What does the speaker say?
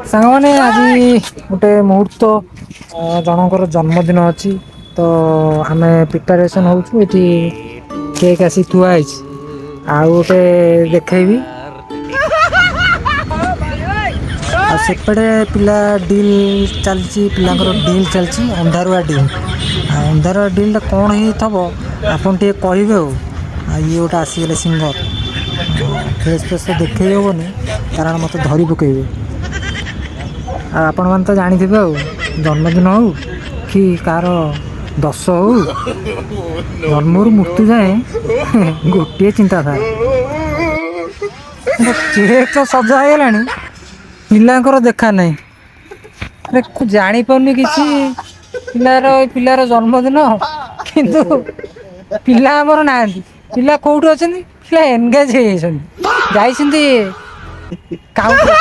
ସାଙ୍ଗମାନେ, ଆଜି ଗୋଟେ ମୁହୂର୍ତ୍ତ, ଜଣଙ୍କର ଜନ୍ମଦିନ ଅଛି ତ ଆମେ ପ୍ରିପାରେସନ୍ ହେଉଛୁ। ଏଠି କେକ୍ ଆସି ଥୁଆ ହେଇଛି। ଆଉ ଗୋଟେ ଦେଖେଇବି। ଆଉ ସେପଟେ ପିଲା ଡିଲ୍ ଚାଲିଛି, ପିଲାଙ୍କର ଡିଲ୍ ଚାଲିଛି, ଅନ୍ଧାରୁଆ ଡିଲ୍। ଆଉ ଅନ୍ଧାରୁଆ ଡିଲ୍ଟା କ'ଣ ହେଇଥିବ, ଆପଣ ଟିକେ କହିବେ। ଆଉ ଆଉ ଇଏ ଗୋଟେ ଆସିଗଲେ ସିଙ୍ଗର। ଫେସ୍ ଫେସ୍ ତ ଦେଖେଇ ହେବନି, କାରଣ ମୋତେ ଧରି ପକେଇବେ। ଆଉ ଆପଣମାନେ ତ ଜାଣିଥିବେ, ଆଉ ଜନ୍ମଦିନ ହଉ କି କାହାର ଦଶ ହଉ, ଜନ୍ମରୁ ମୃତ୍ୟୁ ଯାଏଁ ଗୋଟିଏ ଚିନ୍ତାଧାରା। କେକ୍ ତ ସଜା ହେଇଗଲାଣି, ପିଲାଙ୍କର ଦେଖା ନାହିଁ। ଆରେ, ଜାଣିପାରୁନି କିଛି। ପିଲାର ଏ ପିଲାର ଜନ୍ମଦିନ, କିନ୍ତୁ ପିଲା ଆମର ନାହାନ୍ତି। ପିଲା କୋଉଠି ଅଛନ୍ତି? ପିଲା ଏନଗେଜ ହେଇଯାଇଛନ୍ତି, ଯାଇଛନ୍ତି କାଉଣ୍ଟର।